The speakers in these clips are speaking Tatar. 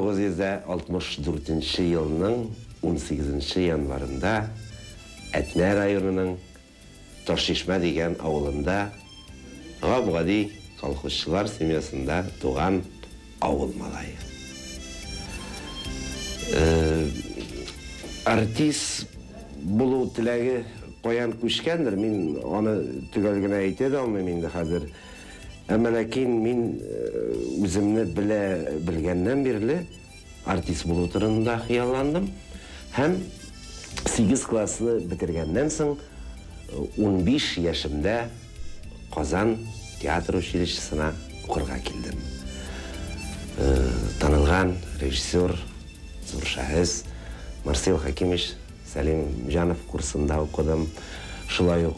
1964 елның 18 январында Әтнә районының Ташчишмә дигән авылында гап-гади колхозчылар семьясында туган авыл малае. Артист булу теләге каян күчкәндер, мин аны төгәл генә әйтә дә алмыйм инде хәзер. Әмма ләкин мин үземне белә белгәннән бирле артист булу турында хыялландым һәм 8 классны бетергәннән соң 15 яшемдә Казан театр училищесына укырга килдем. Танылган режиссер, зур шәхес Марсел Хәкимович Сәлимҗанов курсында укыдым. Шулай ук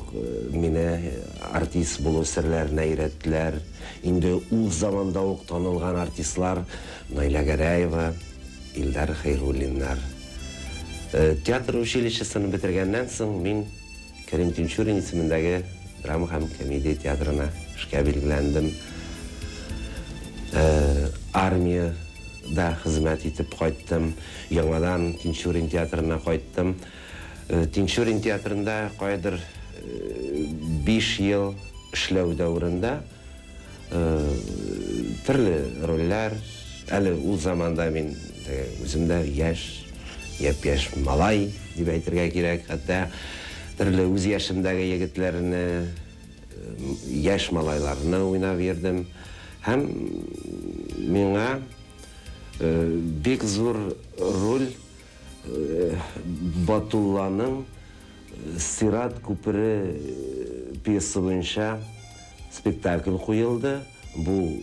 мине артист булу серләренә өйрәттеләр. Инде ул заманда ук танылган артистлар Наилә Гәрәева, Илдар Хәйруллиннар. Театр училищесын бетергәннән соң мин Кәрим Тинчурин исемендәге драма һәм комедия театрына эшкә билгеләндем. Армиядә хезмәт итеп кайттым. Яңадан Тинчурин театрына кайттым. Тинчурин театрында каядыр 5 ел эшләү дәверендә төрле рольләр, әле ул заманда мин үзем дә яшь, япь-яшь малай дип әйтергә кирәк, хәтта төрле үз яшемдәге егетләрне, яшь малайларны уйнап йөрдем. Һәм миңа бик зур роль Батулланың Сират күпере пьеса буенча спектакль куелды. Бу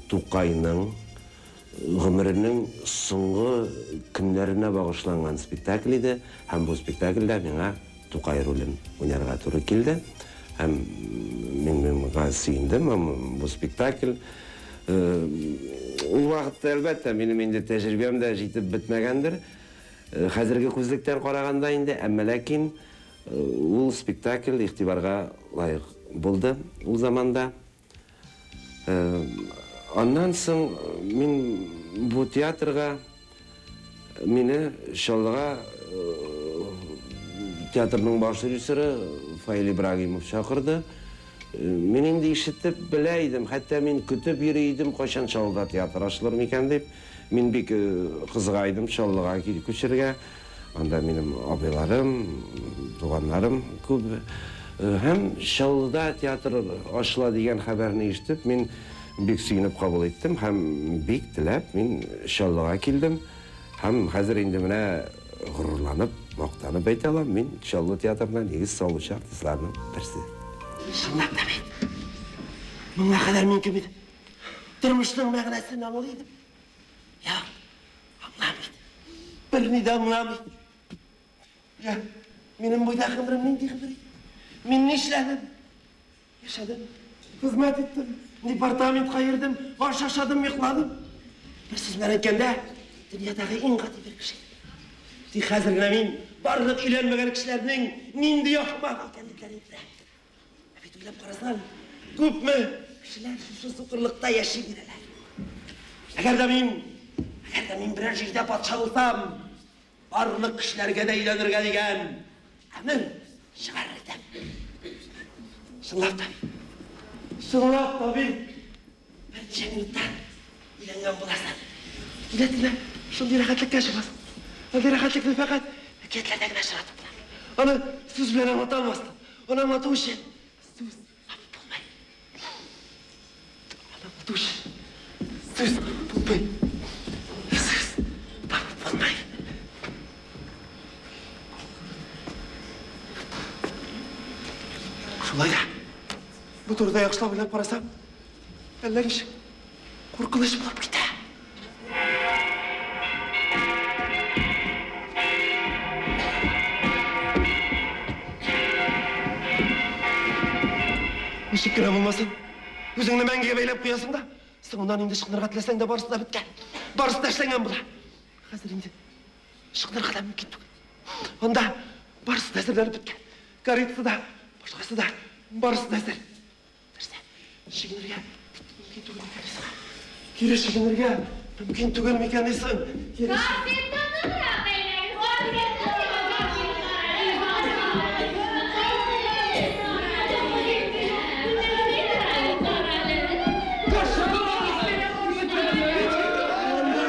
Тукайның гомеренең соңгы көннәренә багышланган спектакль иде. Һәм бу спектакльдә миңа Тукай ролен уйнарга туры килде. Һәм мин моңа сөендем. Бу спектакль ул вакытта, әлбәттә, минем инде тәҗрибәм дә җитеп бетмәгәндер. Хәзерге күзлектән караганда инде, әмма ләкин ул спектакль игътибарга лаек булды ул заманда. Аннан соң мин бу театрга, мине Чаллыга театрның баш режиссеры Фаил Ибрагимов чакырды. Мин инде ишетеп белә идем, хәтта мин көтеп йөри идем, кайчан Чаллыда театр ачылыр микән дип. Мин бик кызыга идем Чаллыга күчергә. Анда минем абыйларым, туганнарым күп. Һәм Чаллыда театр ачыла дигән хәбәрне ишетеп, мин бик сөенеп кабул иттем һәм бик теләп мин Чаллыга килдем. Һәм хәзер инде менә горурланып, мактанып әйтә алам, мин Чаллы театрына нигез салучы артистларның берсе. Чынлап та бит. Моңа кадәр мин кем идем? Тормышның мәгънәсен аңлый идем. Юк, аңламый. Берни дә аңламый. Я, минем буйда гомерем нинди гомер иде? Мин нишләдем? Яшәдем, хезмәт иттем, департаментка йөрдем, аш ашадым, йокладым. Бер сүз белән әйткәндә, дөньядагы иң гади бер кеше. Тик хәзер генә мин барлык өйләнмәгән кешеләрнең нинди ахмак икәнлекләрен беләм. Ә бит уйлап карасаң, күпме кешеләр шушы сукырлыкта яши бирәләр. Әгәр дә мин, әгәр дә мин берәр җирдә патша булсам, барлык кешеләргә дә өйләнергә дигән әмер чыгарыр идем. Чынлап та бит. Чынлап та бит. Берничә минуттан өйләнгән буласың. Кинәт кенә шундый рәхәтлеккә чыгасың. Андый рәхәтлекне фәкать әкиятләрдә генә очратып була. Аны сүз белән аңлата алмассың. Аны аңлату өчен сүз табып булмый. Аны аңлату өчен сүз табып булмый. Сүз табып булмый. Шулай да бу турыда яхшылап уйлап карасам, әллә ничек куркыныч булып китә. Ничек кенә булмасын, үзеңне мәңгегә бәйләп куясың да, соңыннан инде ычкынырга теләсәң дә барысы да беткән, барысы да эшләнгән була. Хәзер инде ычкынырга да мөмкин түгел. Анда барысы да әзерләнеп беткән. Каретасы да, башкасы да, барысы да әзер. Нәрсә? Чигенергә мөмкин түгел икән. Кире чигенергә Мөмкин түгел микән соң?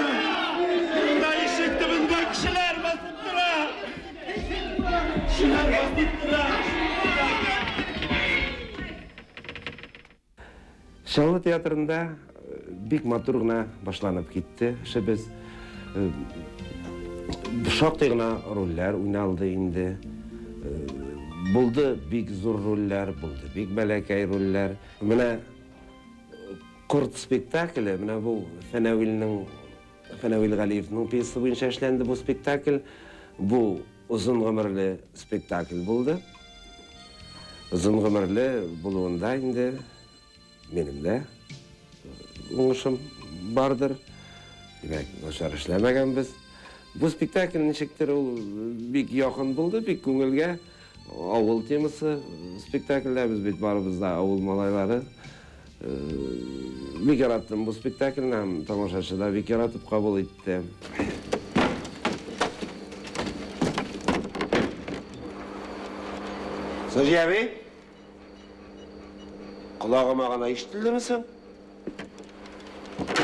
Монда ишек төбендә кешеләр басып тора. Кешеләр басып тора. Чаллы театрында бик матур гына башланып китте эшебез. Шактый гына рольләр уйналды инде. Булды бик зур рольләр, булды бик бәләкәй рольләр. Менә Корт спектакле, менә бу Фәнәвил Галиевның пьесасы буенча эшләнде бу спектакль. Бу озын гомерле спектакль булды. Озын гомерле булуында инде минем дә уңышым бардыр. Димәк, начар эшләмәгәнбез. Бу спектакль ничектер ул бик якын булды, бик күңелгә. Авыл темасы спектакльдә, без бит барыбыз да авыл малайлары. Бик яраттым бу спектакльне, һәм тамашачы да бик яратып кабул итте. Саҗия әби, колагыма гына ишетелдеме соң?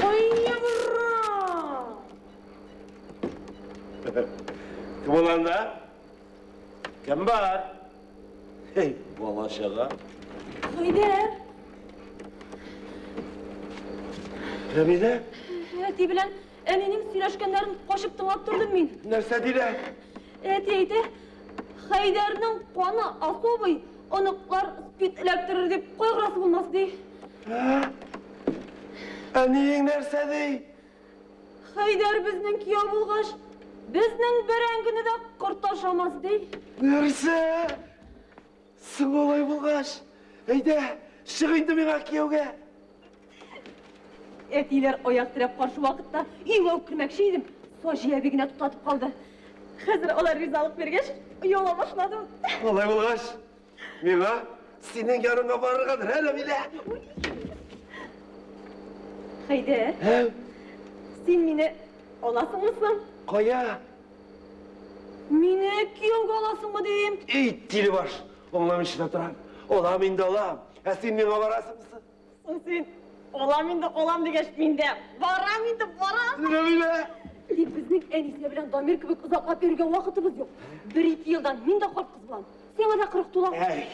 Ой, яврам! Кем ул анда? Кем бар? Эй, бала чага. Хәйдәр! Рәмилә? Әти белән әнинең сөйләшкәннәрен качып тыңлап тордым мин. Нәрсә диләр? Әти әйтә, Хәйдәрнең каны особый, оныклар спид эләктерер дип кайгырасы булмас ди. Әниең нәрсә ди? Хәйдәр безнең кияү булгач, безнең бәрәңгене дә корт ашамас ди. Нәрсә? Соң алай булгач, әйдә, чык инде миңа кияүгә. Әтиләр аяк терәп каршы вакытта өйгә үк кермәкче идем. Саҗия әби генә туктатып калды. Хәзер алар ризалык биргәч, ояла башладым. Алай булгач, миңа синең яныңа барыргадыр, ә, Рәмилә? Хәйдәр, Ә? син мине аласыңмы соң? Кая? Мине кияүгә аласыңмы дим? Эй, тилебаш, аңламыйча да торам. Алам инде, алам. Ә син миңа барасыңмы соң? Соң син алам инде, алам дигәч, мин дә барам инде, барам. Рәмилә! Тик безнең Әнисә белән Дамир кебек озаклап йөрергә вакытыбыз юк. Бер-ике елдан мин дә карт кыз булам. Сиңа да 40 тула. Әй.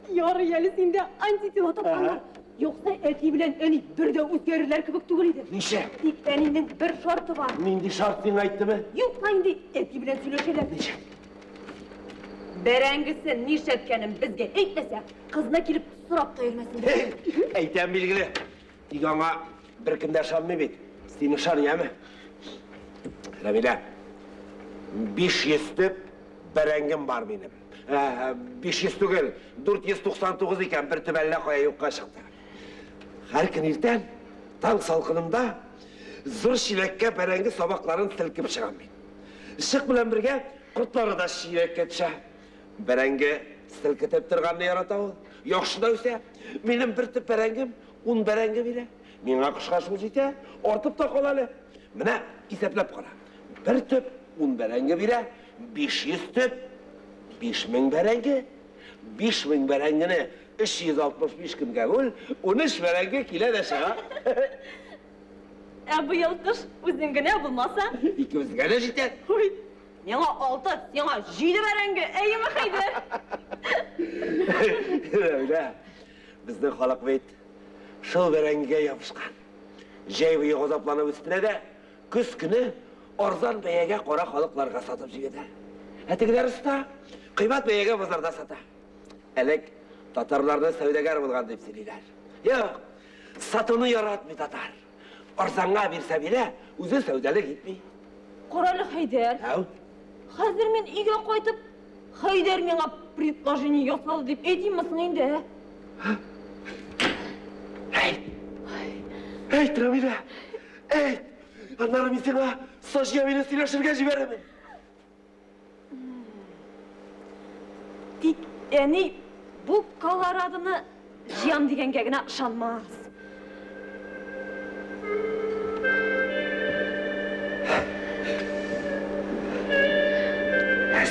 Ярый әле синдә антитела тапканнар. Юкса әти белән әни бер дә үзгәрерләр кебек түгел иде. Ничә? Тик әнинең бер шарты бар. Нинди шарт сиңа әйттеме? Юк ла инде, әти белән сөйләшәләр. Ничә? Бәрәңгесен нишләткәнен безгә әйтмәсә, кызына килеп сорап та йөрмәсен. Әйтәм билгеле. Тик аңа беркем дә ышанмый бит. Син ышан, яме? Рәмилә, 500 төп бәрәңгем бар минем. 500 түгел, 499 икән, бер төп әллә кая юкка чыкты. Һәр көн иртән таң салкынында зур чиләккә бәрәңге сабакларын селкеп чыгам мин. Чык белән бергә кортлары да чиләккә төшә. Бәрәңге селкетеп торганны ярата ул. Яхшы да үсә. Минем бер төп бәрәңгем 10 бәрәңге бирә. Миңа кышка шул җитә, артып та кала әле. Менә исәпләп кара. Бер төп 10 бәрәңге бирә, 500 төп 5000 бәрәңге. 5000 бәрәңгене 365 көнгә бүл, 13 бәрәңге килә дә чыга. Ә быел кыш үзең генә булмаса? Икебезгә дә җитә. Ой, миңа 6, сиңа 7 бәрәңге. Әйеме, Хәйдәр? Рәмилә, безнең халык бит шул бәрәңгегә ябышкан. Җәй буе газапланып үстерә дә, көз көне арзан бәягә кара халыкларга сатып җибәрә. Ә тегеләр оста, кыйбат бәягә базарда сата. Элек татарларны сәүдәгәр булган дип сөйлиләр. Юк, сатуны яратмый татар. Арзанга бирсә бирә, үзе сәүдәлек итми. Карале, Хәйдәр. Әү. Хәзер мин өйгә кайтып, Хәйдәр миңа предложение ясады дип әйтимме соң инде, ә? Әйт! Әйт, Рәмилә! Әйт! Аннары мин сиңа Саҗия мине сөйләшергә җибәрәмен. Тик әни бу Колорадоны җыям дигәнгә генә ышанмас.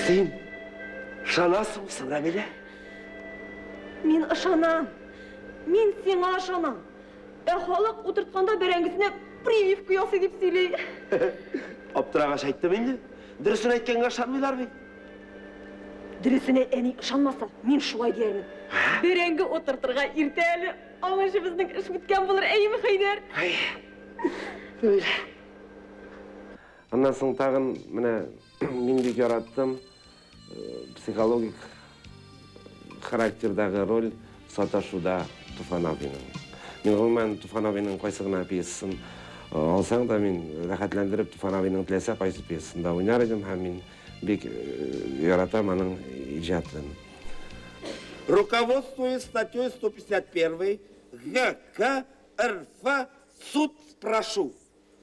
Син ышанасыңмы соң, Рәмилә? Мин ышанам. Мин сиңа ышанам. Ә халык утыртканда бәрәңгесенә прививка ясый дип сөйли. Аптырагач әйттем инде. Дөресен әйткәнгә ышанмыйлар бит. Дөресенә әни ышанмаса, мин шулай диярмен. Бәрәңге утыртырга иртә әле. Аңарчы безнең эш беткән булыр, әйеме, Хәйдәр? Әй. Рәмилә. Аннан соң тагын менә мин бик яраттым психологик характердагы роль Саташуда Туфан абыйның. Мин гомумән Туфан абыйның кайсы гына пьесасын алсаң да, мин рәхәтләндереп Туфан абыйның теләсә кайсы пьесасында уйнар идем һәм мин бик яратам аның иҗатын. Руководствуясь статьей 151 ГК РФ, суд прошу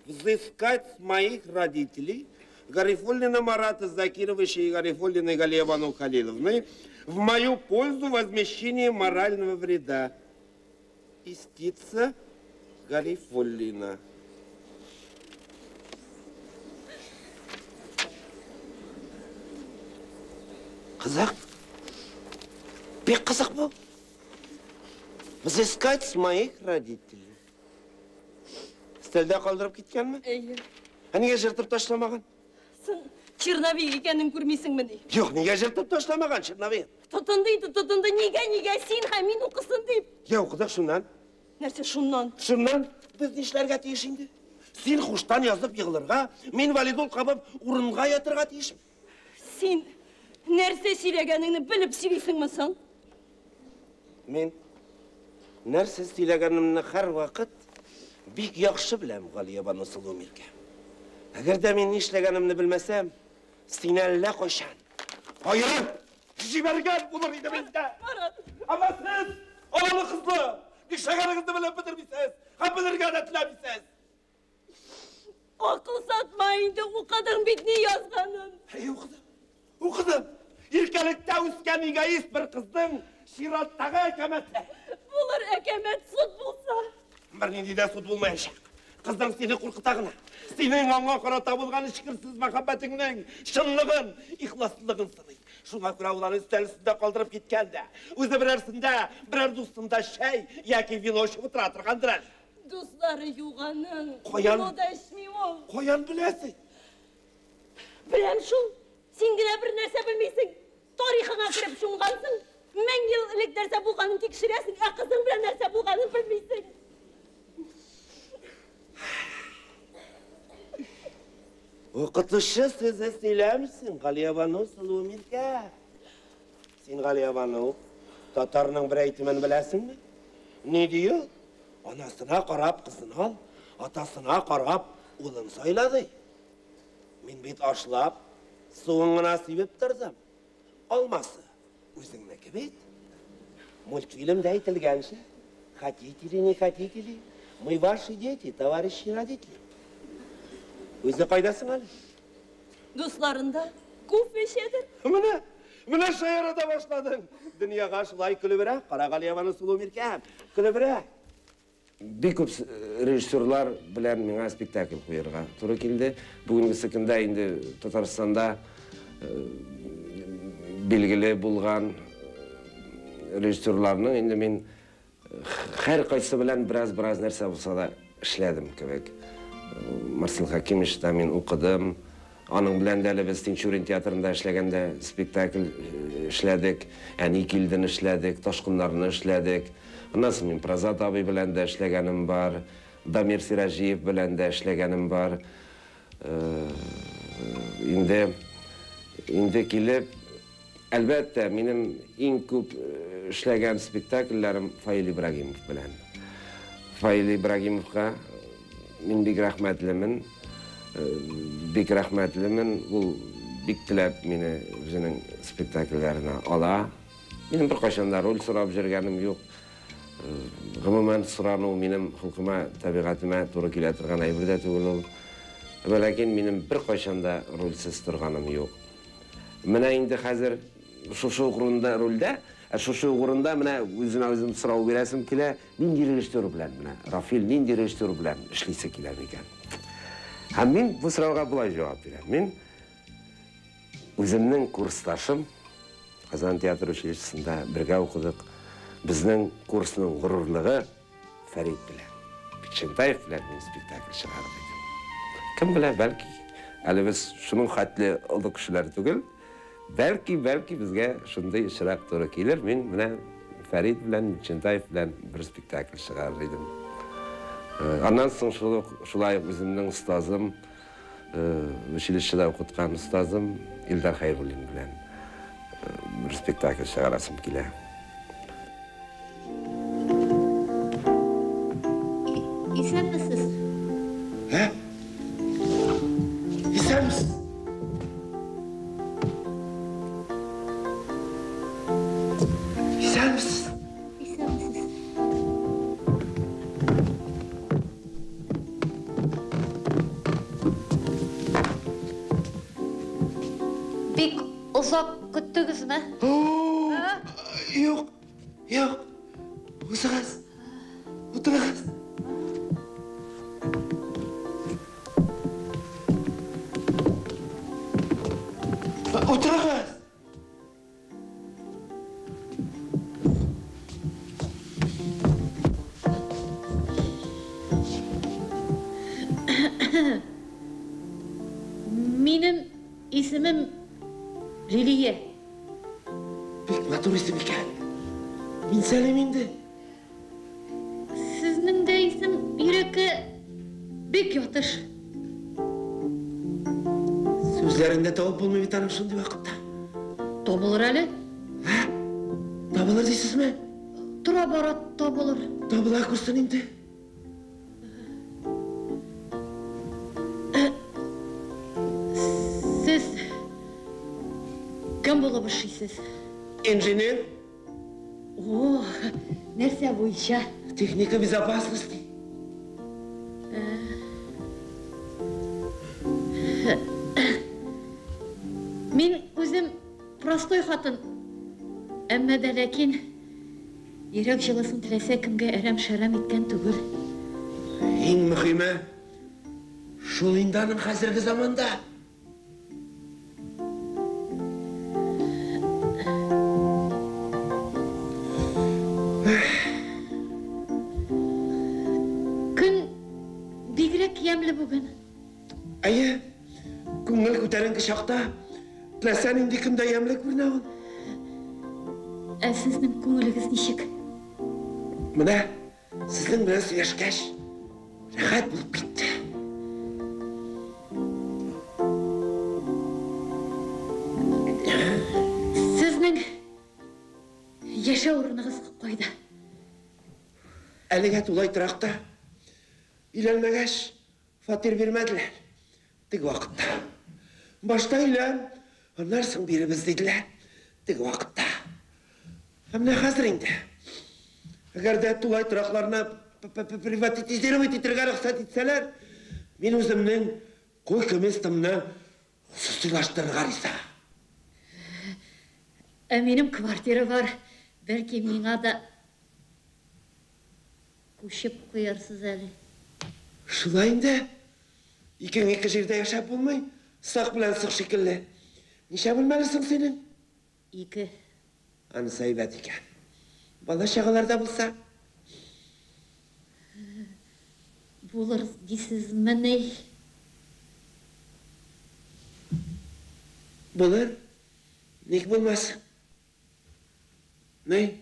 взыскать с моих родителей Гарифуллина Марата Закировича и Гарифуллиной Галии Ивановны Халиловны в мою пользу возмещение морального вреда. Истица Гарифуллина. Кызык. Бик кызык бу. Взыскать с моих родителей. Өстәлдә калдырып киткәнме? Әйе. Ә нигә җыртып ташламаган? Син черновик икәнен күрмисеңмени? Юк, нигә җыртып ташламаган черновик? Тотынды инде, тотынды. Нигә, нигә син һәм мин укысын дип. Я укыдык шуннан. Нәрсә шуннан? Шуннан без нишләргә тиеш инде? Син хуштан язып егылырга, мин валидол кабып урынга ятырга тиешмен. Син нәрсә сөйләгәнеңне белеп сөйлисеңме соң? Мин нәрсә сөйләгәнемне һәрвакыт бик яхшы беләм, Галиябану сылу миркә. Әгәр дә мин нишләгәнемне белмәсәм, сине әллә кайчан аерып җибәргән булыр идем инде. Марат. Әмма сез, аналы кызлы, нишләгәнегезне белеп бетермисез һәм белергә дә теләмисез. Акыл сатма инде, укыдың бит ни язганын. Әй, укыдым. Укыдым. Иркәлектә үскән эгоист бер кызның чираттагы әкәмәте. Булыр әкәмәт суд булса. Бернинди дә суд булмаячак. Кызың сине куркыта гына. Синең аңа карата булган эчкерсез мәхәббәтеңнең чынлыгын, ихласлыгын сыный. Шуңа күрә ул аны өстәл өстендә калдырып киткән дә. Үзе берәрсендә, берәр дустында чәй яки вино эчеп утыра торгандыр әле. Дуслары юк аның. Каян? Вино да эчми ул. Каян беләсең? Беләм шул. Син генә бер нәрсә белмисең. Тарихыңа кереп чумгансың. 1000 ел элек нәрсә булганын тикшерәсең, ә кызың белән нәрсә булганын белмисең. Укытучы сүзе сөйләмсең, Галиябану сылу миркә. Син, Галиябану, татарның бер әйтемен беләсеңме? Ни ди ул? Анасына карап кызын ал, атасына карап улын сайла ди. Мин бит ашлап, суын гына сибеп тордым. Алмасы үзеңнеке бит. Мультфильмда әйтелгәнчә, хотите ли, не хотите ли, мы ваши дети, товарищи родители. Үзе кайдасың әле? Дусларында кофе эчәдер. Менә, менә шаяра да башладың. Дөньяга шулай көлебрәк кара, Галиябану сылу миркәм, көлебрәк. Бик күп режиссерлар белән миңа спектакль куярга туры килде. Бүгенге көндә инде Татарстанда билгеле булган режиссерларның инде мин һәр кайсы белән бераз-бераз нәрсә булса да эшләдем кебек. Марсель Хакимовичта мин укыдым. Аның белән дә әле без Тинчурин театрында эшләгәндә спектакль эшләдек. Әни килден эшләдек, Ташкыннарны эшләдек. Аннан соң мин Празат абый белән дә эшләгәнем бар, Дамир Сираҗиев белән дә эшләгәнем бар. Инде килеп, әлбәттә, минем иң күп эшләгән спектакльләрем Фаил Ибрагимов белән. Фаил Ибрагимовка мин бик рәхмәтлемен. Бик рәхмәтлемен. Ул бик теләп мине үзенең спектакльләренә ала. Минем беркайчан да роль сорап йөргәнем юк. Гомумән сорану минем холкыма, табигатемә туры килә торган әйбер дә түгел ул. Ләкин минем беркайчан да рольсез торганым юк. Менә инде хәзер шушы урында рольдә, ә шушы урында менә үземә үзем сорау бирәсем килә, нинди режиссер белән менә Рафил нинди режиссер белән эшлисе килә микән? Һәм мин бу сорауга болай җавап бирәм. Мин Үземнең курсташым, Казан театр училищесында бергә укыдык. Безнең курсның горурлыгы Фәрит белән, Бикчәнтаев белән мин спектакль чыгарыр идем. Кем белә, бәлки, әле без шуның хәтле олы кешеләр түгел, бәлки, бәлки безгә шундый очрак туры килер. Мин менә Фәрит белән, Бикчәнтаев белән бер спектакль чыгарыр идем. Аннан соң шул ук, шулай ук үземнең остазым, училищеда укыткан остазым Илдар Хәйруллин белән бер спектакль чыгарасым килә. Исәнмесез? Ә? Исәнмесез? Исәнмесез? Исәнмесез. Бик озак көттегезме? Юк, юк. Узыгыз. Утырыгыз. Утырыгыз. Минем исемем Лилия. Бик матур исем икән. Мин Сәлим инде. Сезнең дә исем йөрәккә бик ятыш. Сүзләрен дә табып булмый бит аның шундый вакытта. Табылыр әле. Ә? Табылыр дисезме? Тора бара табылыр. Табыла күрсен инде. Сез кем булып эшлисез? Инженер. О, нәрсә буенча? Техника безопасности. Мин үзем простой хатын. Әмма дә ләкин йөрәк җылысын теләсә кемгә әрәм-шәрәм иткән түгел. Иң мөһиме шул инде аның хәзерге заманда. Көн бигрәк ямьле бүген. Әйе, күңел күтәренке чакта теләсә нинди көндә ямьле күренә ул. Ә сезнең күңелегез ничек? Менә сезнең белән сөйләшкәч, рәхәт булып китте. Сезнең яшәү урыныгыз кайда? Әлегә тулай торакта. Өйләнмәгәч, фатир бирмәделәр. Теге вакытта. Башта өйлән, аннан соң биребез диделәр. Теге вакытта. Һәм менә хәзер инде. Әгәр дә тулай торакларны приватизировать итәргә рөхсәт итсәләр, мин үземнең койка-местомны хосусыйлаштырырга риза. Ә минем квартира бар. Бәлки миңа да күчеп куярсыз әле. Шулай инде. Икең ике җирдә яшәп булмый. Сак белән сык шикелле. Ничә бүлмәлесең синең? 2. Анысы әйбәт икән. Бала чагалар да булса. Булыр дисезмени? Булыр. Ник булмас? Ни?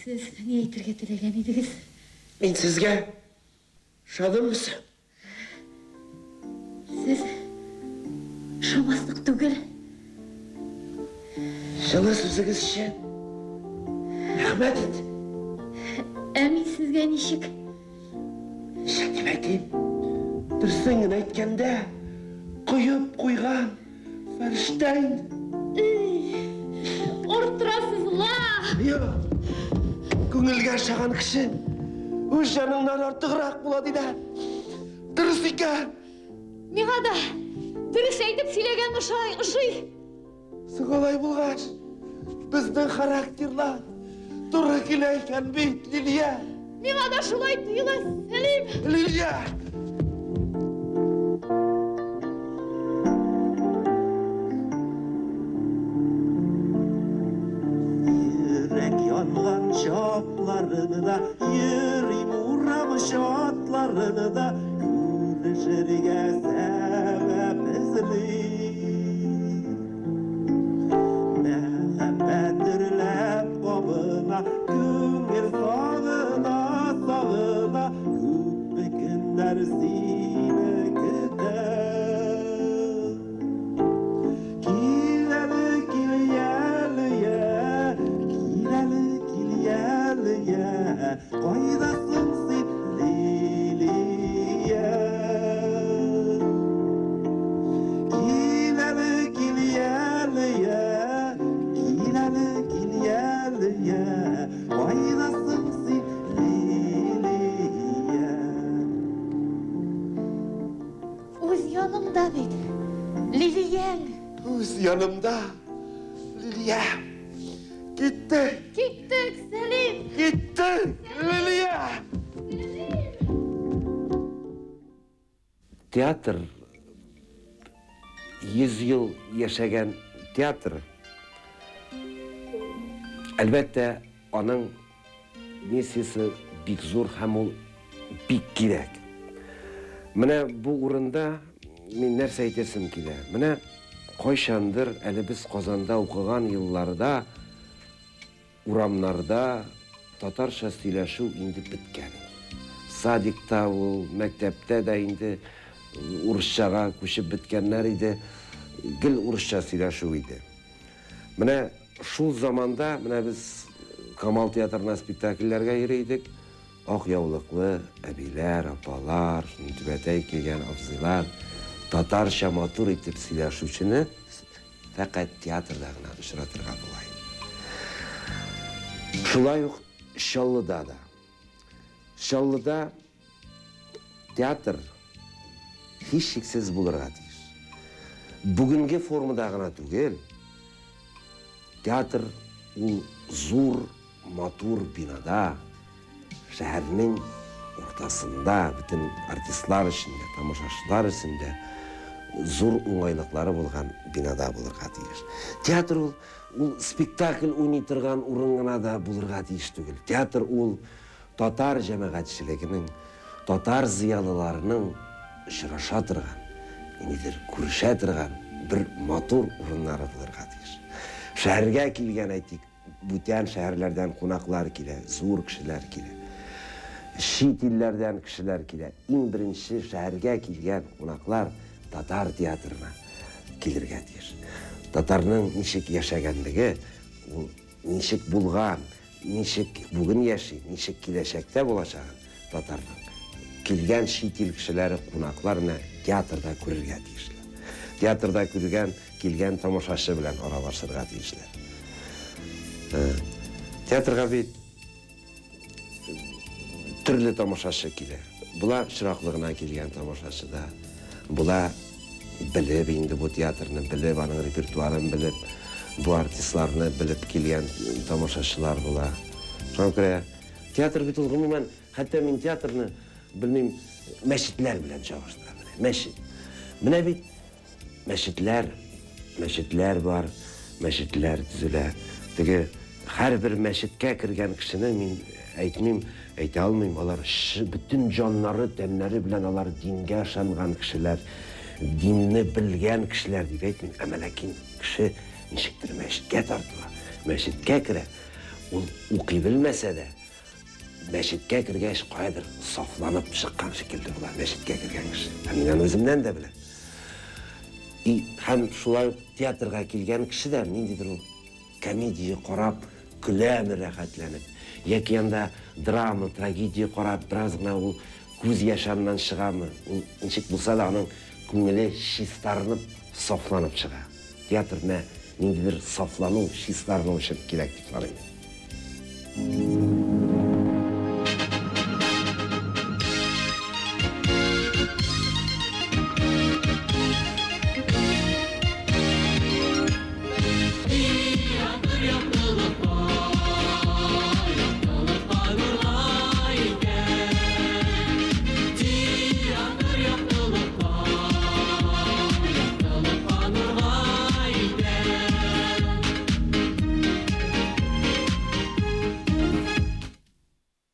Сез ни әйтергә теләгән идегез? Мин сезгә ошадыммы соң? Сез ошамаслык түгел. Җылы сүзегез өчен рәхмәт инде. Ә мин сезгә ничек? Ничек дип әйтим? Дөресен генә әйткәндә, коеп куйган фәрештә инде. Арттырасыз ла! Юк, күңелгә ошаган кеше үз җаныңнан артыграк була диләр. Дөрес икән. Миңа да дөрес әйтеп сөйләгән ошый. Соң алай булгач, безнең характерлар туры килә икән бит, Лилия. Миңа да шулай тоела, Сәлим. Лилия! Китәргә сәбәп эзли. Мәхәббәт дөрләп кабына, күңел сагына, сагына, күпме көннәр сине көтә. Кил әле, кил әле, я, кил әле, кил әле, я, кайдасың син, Лилия? Кил әле, кил әле, я, кил әле, кил әле, я, кайдасың син, Лилия? Үз яныңда бит, Лилияң. Үз янымда, Лилия. Киттек. Киттек, Сәлим. Киттек, Лилия. Театр, 100 ел яшәгән театр, әлбәттә, аның миссиясе бик зур һәм ул бик кирәк. Менә бу урында мин нәрсә әйтәсем килә. Менә кайчандыр әле без Казанда укыган елларда урамнарда татарча сөйләшү инде беткән. Садикта ул, мәктәптә дә инде урысчага күчеп беткәннәр иде. Гел урысча сөйләшү иде. Менә шул заманда менә без Камал театрына спектакльләргә йөри идек. Ак яулыклы әбиләр, апалар, түбәтәй кигән абзыйлар татарча матур итеп сөйләшүчене фәкать театрда гына очратырга була иде. Шулай ук Чаллыда да. Чаллыда театр һичшиксез булырга тиеш. Бүгенге формада гына түгел, театр ул зур, матур бинада, шәһәрнең уртасында, бөтен артистлар өчен дә, тамашачылар өчен дә зур уңайлыклары булган бинада булырга тиеш. Театр ул спектакль уйный торган урын гына да булырга тиеш түгел. Театр ул татар җәмәгатьчелегенең, татар зыялыларының очраша торган, ниндидер күрешә торган бер матур урыннары булырга тиеш. Шәһәргә килгән, әйтик, бүтән шәһәрләрдән кунаклар килә, зур кешеләр килә. Чит илләрдән кешеләр килә. Иң беренче шәһәргә килгән кунаклар татар театрына килергә тиеш. Татарның ничек яшәгәнлеге, ул ничек булган, ничек бүген яши, ничек киләчәктә булачагын татарның килгән чит ил кешеләре, кунаклар менә театрда күрергә тиешләр. Театрда күргән, килгән тамашачы белән аралашырга тиешләр. Театрга бит төрле тамашачы килә. Була чираклыгына килгән тамашачы да, була белеп инде бу театрны белеп, аның репертуарын белеп, бу артистларны белеп килгән тамашачылар була. Шуңа күрә театр бит ул гомумән, хәтта мин театрны белмим, мәчетләр белән чагыштырам. Мәчет. Менә бит мәчетләр, мәчетләр бар, мәчетләр төзелә. Теге һәрбер мәчеткә кергән кешене мин әйтмим, әйтә алмыйм, алар бөтен җаннары, тәннәре белән алар дингә ышанган кешеләр, динне белгән кешеләр дип әйтмим. Әмма ләкин кеше ничектер мәчеткә тартыла, мәчеткә керә. Ул укый белмәсә дә, мәчеткә кергәч каядыр сафланып чыккан шикелле була мәчеткә кергән кеше. Һәм мин аны үземнән дә беләм. Һәм шулай ук театрга килгән кеше дә ниндидер ул комедия карап көләме рәхәтләнеп, яки анда драма, трагедия карап бераз гына ул күз яшеннән чыгамы, ул ничек булса да аның күңеле чистарынып, сафланып чыга. Театр менә ниндидер сафлану, чистарыну өчен кирәк дип саныйм.